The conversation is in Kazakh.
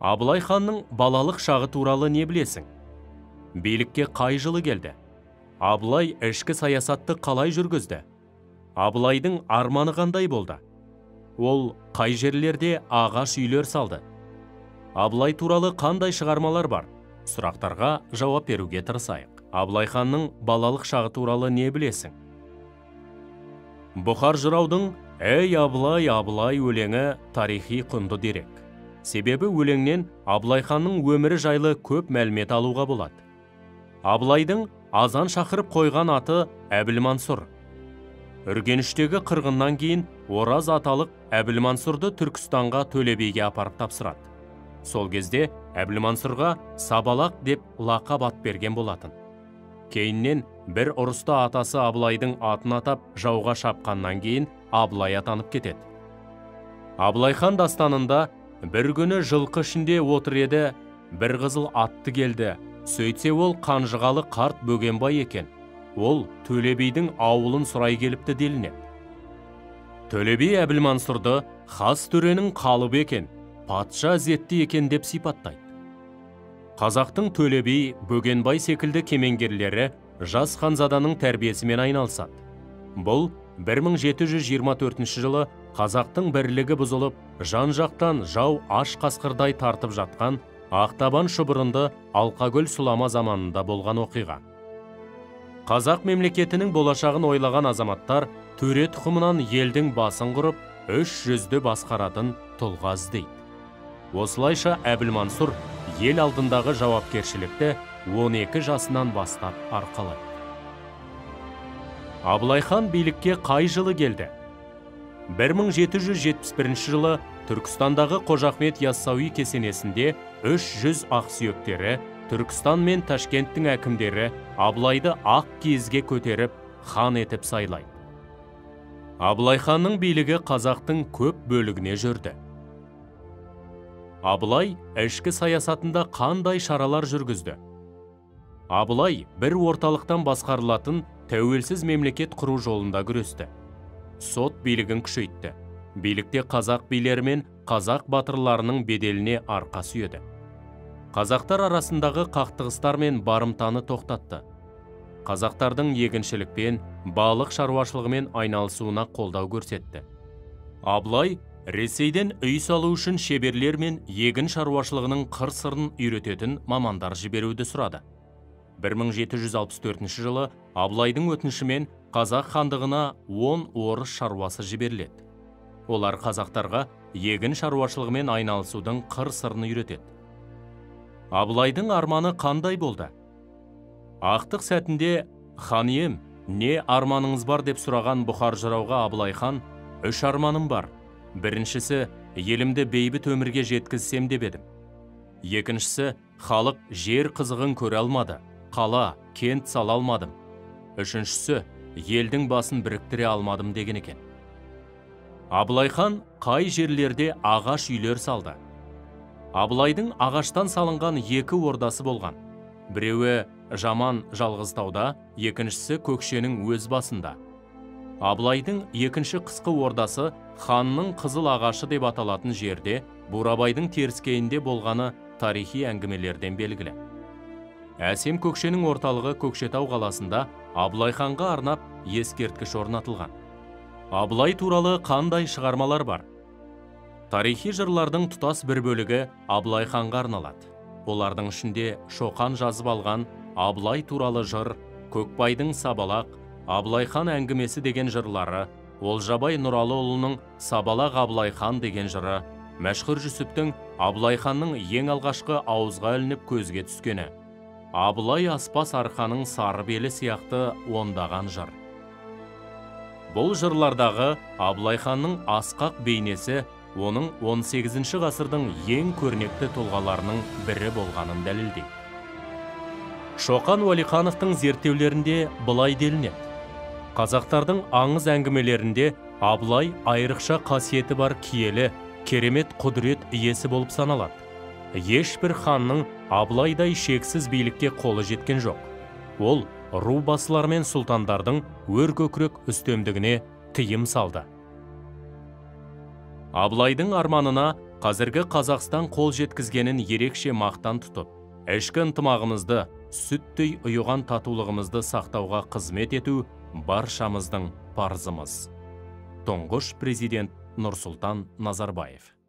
Абылай ханның балалық шағы туралы не білесің? Билікке қай жылы келді? Абылай ішкі саясатты қалай жүргізді? Абылайдың арманы қандай болды? Ол қай жерлерде ағаш үйлер салды? Абылай туралы қандай шығармалар бар? Сұрақтарға жауап беруге тырысайық. Абылай ханның балалық шағы туралы не білесің? Бұхар жыраудың «Ей, Абылай, Абылай» өлеңі тарихи құнды дерек. Себебі өлеңнен Абылай ханның өмірі жайлы көп мәлімет алуға болады. Абылайдың азан шақырып қойған аты Әбілмансұр. Үргеніштегі қырғыннан кейін Ораз аталық Әбілмансұрды Түркістанға Төле биге апарып тапсырады. Сол кезде Әбілмансұрға Сабалақ деп лақап ат берген болатын. Кейіннен бір ұрыста атасы Абылайдың атын атап жауға шапқаннан кейін Абылай атанып кетеді. Абылай хан дастанында бір күні жылқы ішінде отыр еді, бір қызыл атты келді. Сөйтсе ол қанжығалы қарт Бөгенбай екен. Ол Төле бидің ауылын сұрай келіпті делінеді. Төле би Әбілмансұрды хас төренің қалыбы екен, патша ізетті екен деп сипаттайды. Қазақтың Төле би, Бөгенбай секілді кемеңгерлері жас ханзаданың тәрбиесімен айналысады. Бұл 1724 жылы қазақтың бірлігі бұзылып, жан-жақтан жау аш қасқырдай тартып жатқан Ақтабан шұбырынды Алқакөл сұлама заманында болған оқиға. Қазақ мемлекетінің болашағын ойлаған азаматтар төре тұқымынан елдің басын құрып, үш жүзді басқаратын тұлға іздейді. Осылайша Әбілмансұр ел алдындағы жауапкершілікті 12 жасынан бастап арқалайды. Абылай хан билікке қай жылы келді? 1771 жылы Түркістандағы Қожа Ахмет Яссауи кесенесінде 300 ақсүйектері, Түркістан мен Ташкенттің әкімдері Абылайды ақ киізге көтеріп, хан етіп сайлайды. Абылай ханның билігі қазақтың көп бөлігіне жүрді. Абылай ішкі саясатында қандай шаралар жүргізді? Абылай бір орталықтан басқарылатын тәуелсіз мемлекет құру жолында күресті. Сот билігін күшейтті. Билікте қазақ билері мен қазақ батырларының беделіне арқа сүйеді. Қазақтар арасындағы қақтығыстар мен барымтаны тоқтатты. Қазақтардың егіншілікпен, балық шаруашылығымен айналысуына қолдау көрсетті. Абылай Ресейден үй салу үшін шеберлер мен егін шаруашылығының қыр-сырын үйрететін мамандар жіберуді сұрады. 1764 жылы Абылайдың өтінішімен қазақ хандығына 10 орыс шаруасы жіберіледі. Олар қазақтарға егін шаруашылығымен айналысудың қыр-сырын үйретеді. Абылайдың арманы қандай болды? Ақтық сәтінде «Хан ием, не арманыңыз бар?» деп сұраған Бұхар жырауға Абылай хан «Үш арманым бар. Біріншісі, елімді бейбіт өмірге жеткізсем деп едім. Екіншісі, халық жер қызығын көре алмады, қала, кент сала алмадым. Үшіншісі, елдің басын біріктіре алмадым» деген екен. Абылай хан қай жерлерде ағаш үйлер салды? Абылайдың ағаштан салынған екі ордасы болған. Біреуі Жаман Жалғызтауда, екіншісі Көкшенің өз басында. Абылайдың екінші қысқы ордасы ханның қызыл ағашы деп аталатын жерде Бурабайдың теріскейінде болғаны тарихи әңгімелерден белгілі. Әсем Көкшенің орталығы Көкшетау қаласында Абылай ханға арнап ескерткіш орнатылған. Абылай туралы қандай шығармалар бар? Тарихи жырлардың тұтас бір бөлігі Абылай ханға арналады. Олардың ішінде Шоқан жазып алған Абылай туралы жыр, Көкбайдың Сабалақ, Абылай хан әңгімесі деген жырлары, Олжабай Нұралыұлының Сабалақ Абылай хан деген жыры, Мәшһүр Жүсіптің Абылай ханның ең алғашқы ауызға ілініп көзге түскені, Абылай аспас арқаның сары белі сияқты ондаған жыр. Бұл жырлардағы Абылай ханның асқақ бейнесі оның 18 ғасырдың ең көрнекті тұлғаларының бірі болғанын дәлелдейді. Шоқан Уәлихановтың зерттеулерінде былай делінеді. Қазақтардың аңыз әңгімелерінде Абылай айрықша қасиеті бар киелі, керемет құдірет иесі болып саналады. Ешбір ханның Абылайдай шексіз билікке қолы жеткен жоқ. Ол ру басылар мен сұлтандардың өркөкірек үстемдігіне тыйым салды. Абылайдың арманына Қазіргі Қазақстан қол жеткізгенін ерекше мақтан тұтып, ішкі ынтымағымызды, сүттей ұйыған татулығымызды сақтауға қызмет ету баршамыздың парызымыз. Тұңғыш президент Нұрсұлтан Назарбаев.